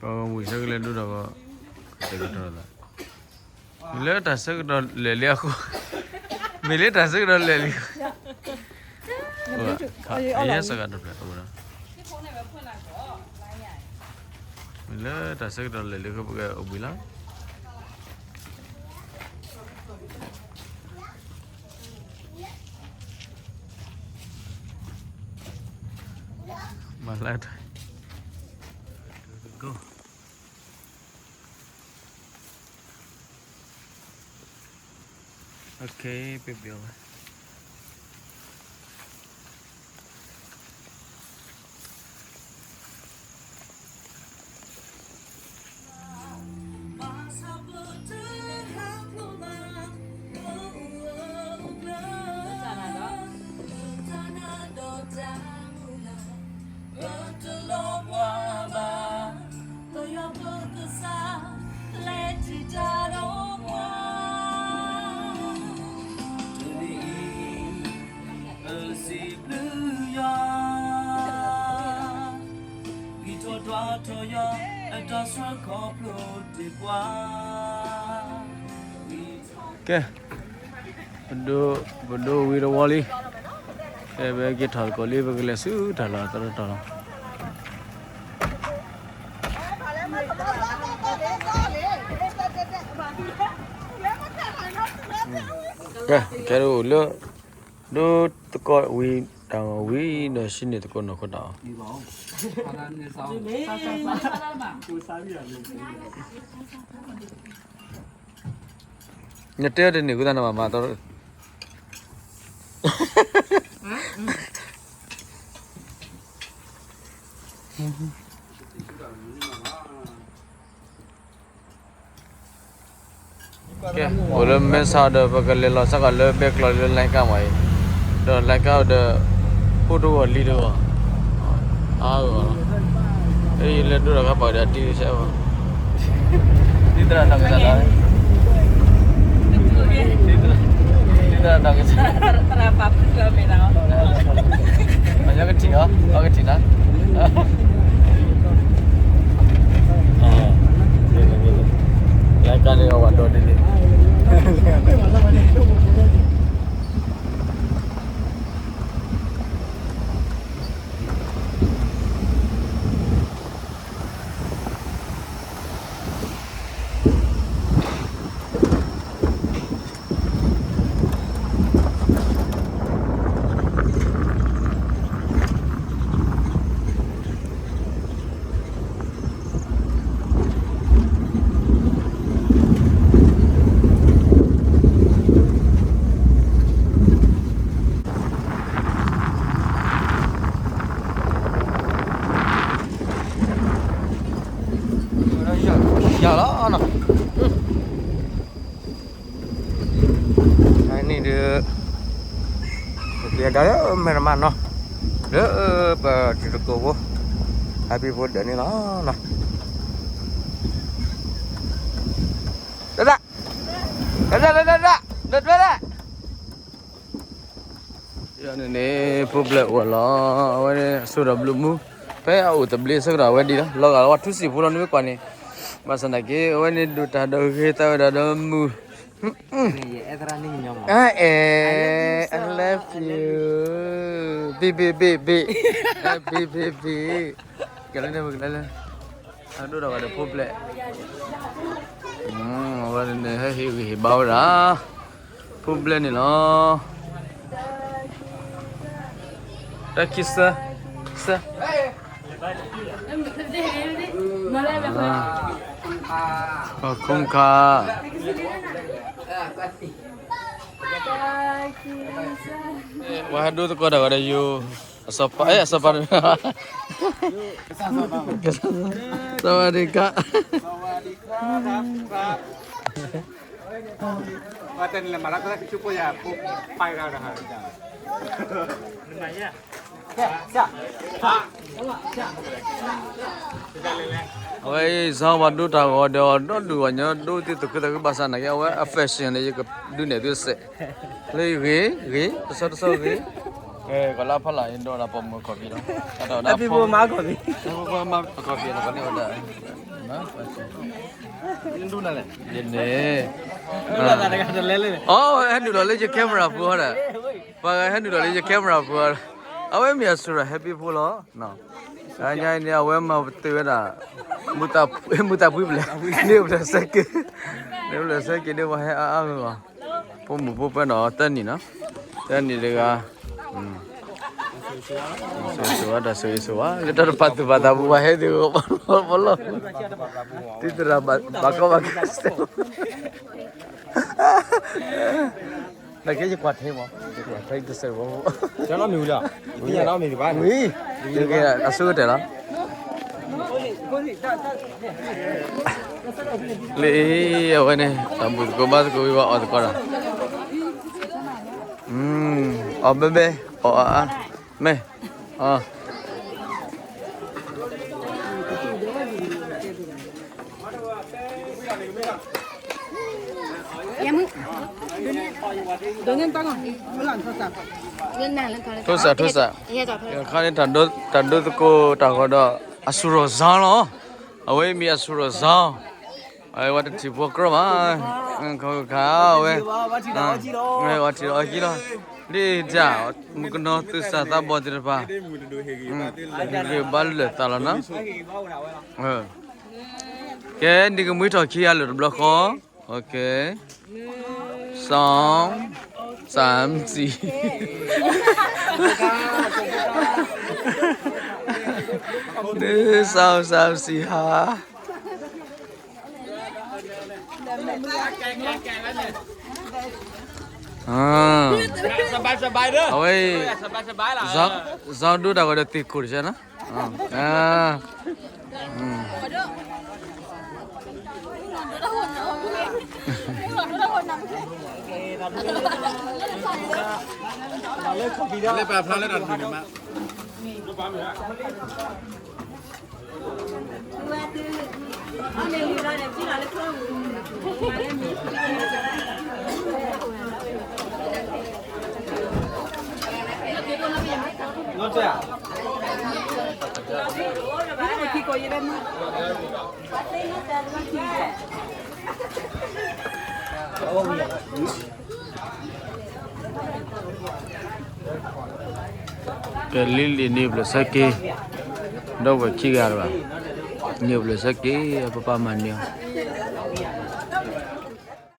ပှၤဂီၢ်မုၢ်ဆၢကလဲၤဒိဒီး ကတဲာ်ကတီၤသး, မ့ၢ်လၢတၢ်ဆၢကတီၢ်လဲၤလံအဃိ, မ့ၢ်လၢတၢ်ဆၢကတီၢ်လဲၤလံ, ယဲစကားတဖျၢၣ်အိၣ်ဒီး, မ့ၢ်လၢတၢ်ဆၢကတီၢ်လဲၤလံအဃိ ပကအိၣ်ဘှံးလီၤ. မၤလၢတၢ် Okay, baby. ကဲ, ပဒိ, ပဒိဝံၤတဝီလံ, ကဲ ပက့ၤထီၣ်သကိးလံ ပကလဲၤဆူတၢ်လီၢ်တတီၤလီၤ. ကဲ, ကဲဒိၣ်လၢ, ဒိသကိးဝံၤ, တၢ်ဂီၤဝံၤဒီး ဆံန့ၢ်သကိးနီၢ်ခိတၢ်အီၣ် နတဲတန့ၢ်ဃုသးနဘၣ်မၤတီ, ကဲ, အိၣ်လၢမဲဆီးဒီး ပကလဲၤလီၤစ့ၢ်ကီးလၢဘဲကျီးလၢ လိုင်းကား မးအံၤ, ဒီး လိုင်းကား ဒီး အိၣ်တဂီၢ်လံတဂီၢ်, အါဂီၢ်, အံၤလဲၤဒိဒီးကပၤဒီးအတံၤစဲး, ဒ်သရၣ်နီၢ်ကစၢ်ဒီး, ဒ်သရၣ်နီၢ်ကစၢ်, အညီကထံၣ်အီၤ, အကထံၣ်နၤ လိုင်းကား န့ၣ်အဝဲဒီဒ်န့ၣ် ယၤလီၤနီၤ, အန့ၣ်ဒီး, ပက့ၤဒီးလၢမဲၢ်တမးနီၤ, လၢပတံၤသကိးဖိ, ဟဲပံဖိဒၢးန့ၣ်လီၤနီၤ, တဒၣ်, တဒၣ်, တဒၣ်, တဒၣ် န့ၣ်န့ၣ် ဖိဘျဲၣ်အိၣ်လီၤ, အဝဲန့ၣ် အစိဒီးဘျုးမူ, ဖဲအအိၣ်သဘျ့ဆၢကတီၢ်အဝဲဒ်လီၤ, လီၤဂာ်လီၤဝဲထူစံာ်ဖိလီၤ နမ့ၢ်ကွၢ်န့ၣ်, ဘၣ်ဆၣ်သနာ်က့ အဝဲန့ၣ်ဒိၣ်တၢ်ဒီးဂ့ၤသးဝဲဒၣ်ဒီးမုၢ်, I love you, baby, baby, baby, ကဲလၢန့ၣ် ပကလဲၤလၢ အဒိၣ်ဒီးဂၤဒီးဖိဘျဲၣ်, အဝဲန့ၣ်ဟဲဟ့ၣ်ဂံၢ်ဟ့ၣ်ဘါဝဲဒၣ် ဖိဘျဲၣ်န့ၣ်လီၤ, တၢ်ခံစၢ, စၢ, ခီၣ်ခိၣ်ခါ, ပှၤဟဲဒိသကိးတၢ်ဂီၤဒီးယိၤ, အစီၤပၤ, အဲ အစီၤပၤ, စဝၤဒံကါ, အဝဲအံၤ စဟီပှၤဒိတၢ်ဂီၤဒီး ဒီဒူၣ်ဂီၤညီ ဒိသ့ၣ်သကုၤသးခု ဘၣ်ဆၣ်နာ်က့ အဝဲအ fashion န့ၣ် ယကဒုးနဲၣ်သုစဲး, လၢဂ့ၤ, ဂ့ၤ, တဆီတဆီဂ့ၤ, ကလၢဖီလာ်အံၤ ဒိးဒၣ်ပိာ်မုၣ်အခီၣ်ဖံးလီၤ, အတၢ်ဝဲဒၣ်ဖိ, ဖိမါအခီၣ်ဖံးလီၤ န့ၣ်ဝဲဒၣ် ယန့ၣ်, အီ ဟဲနုာ်လီၤလၢယ camera ပူၤဟီဒီး, ပှၤဂၤဟဲနုာ်လီၤလၢယ camera ပူၤဟီဒီး, အဝဲမ့ၢ်အစူၤရၤ happy ဖိလီၤ. တနံၤအံၤန့ၣ် အဝဲမၤပတုာ်ဝဲဒၣ် မူသးဖှံပလဲၣ်, န့ၢ်ပလဲၣ်ဆဲက့ၤ, န့ၢ်ပလဲၣ်ဆဲက့ၤ ဒ်ပှၤဟဲအါအါဂီၢ်ဂီၢ်, ဖိမုၣ်ဖိပၢ်နီၤ တနံၤနီၤ, တနံၤတဂၤ ဆိၣ်ဂ့ၤဆိၣ်ဝါဒီးဆိၣ်ဂ့ၤဆိၣ်ဝါ လၢတၢ်တပာ်သူၣ်ပာ်သးပူၤ ပှၤဟဲဒုးပလီၢ်ပလီၢ်, သုသရၣ်ဘၣ်ကီဘၣ်ခဲစဲး, နကဲယကွၢ်ထဲမး, ယကွၢ်ထဲတစဲးဝဲ, ဝံၤ, အဆိကတၢၢ်လီၤ. လၢအံၤ အဝဲန့ၣ် တၢ်ဘူၣ်သကိးဘါသကိးဝံၤ ပှၤအီၣ်သကိးဒီး, အီၣ်ဘဲဘဲ, အီၣ်အါအါ, မ့ၢ်, အီၣ် ထိၣ်စး ထိၣ်စး, ခါန့ၣ် တၢ်ဒိသကိးတၢ်ဂီၤဒီး အစူၤရီၣ်စီလီၤ, အဝဲအံၤမ့ၢ်အစူၤရီၣ်စီ, အဝဲတထံၣ်ဖိကြီဘၣ်, ခီခါဝဲ, ဝဲအီထံၣ်ဒီးအီကံလီၤ, ဒ်တၢ် မုၣ်ကနီၤသူၣ်စၢ်သးဘီၣ်သ့ၣ်တဖၣ်, ဂ့ၤဘၣ်လၢာ်သးလီၤနီၤ, ကဲ နံၤကမှံထီၣ်ခံဂၤလၢာ်တဘျီဃီ, စီၤ, စၢ်စံၤ, နံၤစီၤစၢ်စံၤဟါ အဝဲ, စီၤဒိတၢ်ဂီၤဒီးသ့ၣ်ခိၣ်တဆၢနီၤ, လၢပာ်ဖျါလၢတၢ်တမံၤန့ၣ်မး ကဲ လံလံၤန့ၢ်ဘျုးစဲက့, ဒီပုၢ်ဝဲၢ်ခံဂၤလၢၤဘၣ်, န့ၢ်ဘျုးစဲက့, ပပၢ်မၤန့ၢ်အီၤ